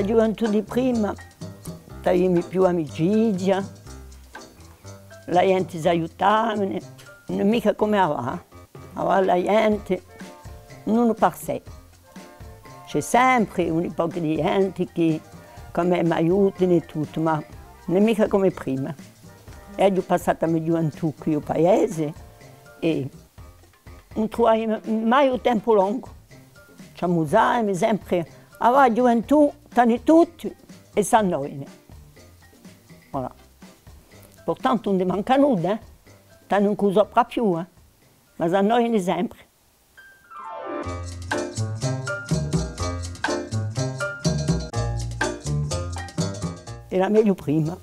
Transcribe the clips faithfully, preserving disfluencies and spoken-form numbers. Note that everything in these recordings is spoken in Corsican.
A ghjuventù di prima, t'aviami più amicizia, a ghjenti s'aiutavani, ùn hè micca cum'è avà. Avà a ghjenti, ognunu par sè. Ci hè sempri un pocu di ghjenti chì, chì m'aiutani è tuttu, ma ùn hè micca cum'è prima. È aghju passatu a me ghjuventù quì in u paesi è ùn truvavi mai u tempu longu. Ci amusavami sempri, avà a ghjuventù t'ani tutti è s'annoiani. Voilà. Purtantu ùn ti manca nudda, eh? T'ani ùn cù sopra più, eh? Ma s'annoiani sempri. Era megliu prima.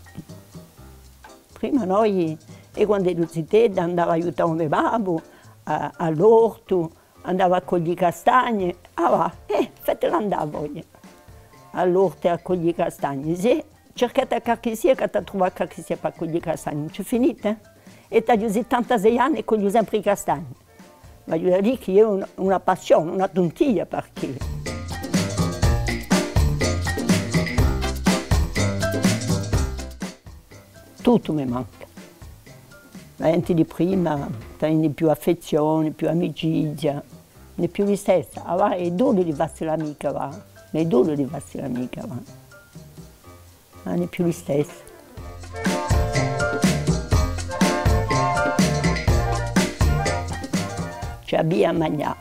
Prima noi, eiu quand'eru zitedda, andava à aiutà u me babbu à, à l'ortu, andava à coglia i castagni, ah và, eh, fate l'andà voi. À l'ortu à coglia i castagni, sì. Circate à qualchissia chì t'hà da truvà qualchissia pà coglia i castagni, ùn ci finite, eh? È t'aghju settantasei anni è cogliu sempri i castagni. Vogliu dì chì eiu una, una passione, una tuntia, perchè tuttu mi manca. A ghjenti di prima, t'ani più affezzione, più amicizia, ùn hè più listessa. Avà hè duru di fassi l'amica, và. Hè duru di fassi l'amica, và. Ùn hè più listessa. Ci hè à magnà.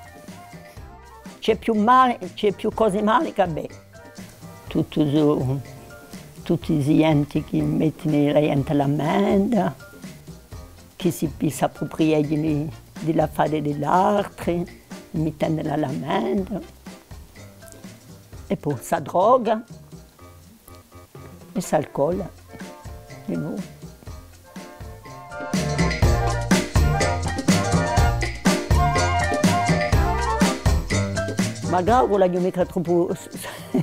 Ci hè più mali, ci hè più cosi mali chè bè. Tuttu su, tutti sti ghjenti chì mettini a ghjenti à l'amenda, chì si, s'approprieghini di l'affari di l'altri, mittendu à l'amenda. È po sta droga. È s'alcol, di novu. Ma chì ùn l'aghju micca troppu, ùn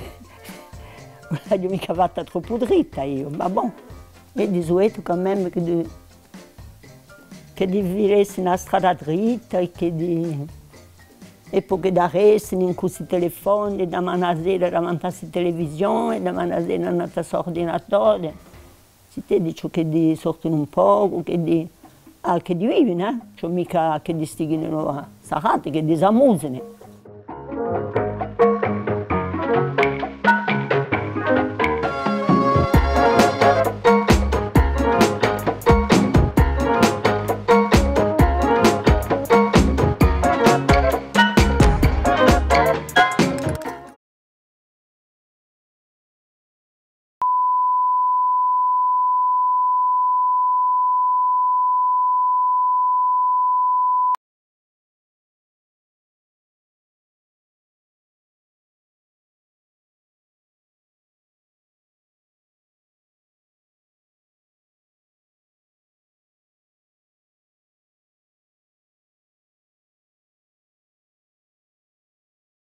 l'aghju micca fatta troppu dritta eiu, ma bon, hè di suletu quand même chì di, chì di filessi una strada dritta è chì di, è po chì d'arresti incù sti telefoni, da mane à sera, davanti à sti televisioni, da mane à sera, davanti à st'ordinatore. Ziteddi, ci hè chì di sortini un pocu, chì di, ah, chì di vivini, eh? Ci hè micca chì di stighini sarrati, chì di s'amusini.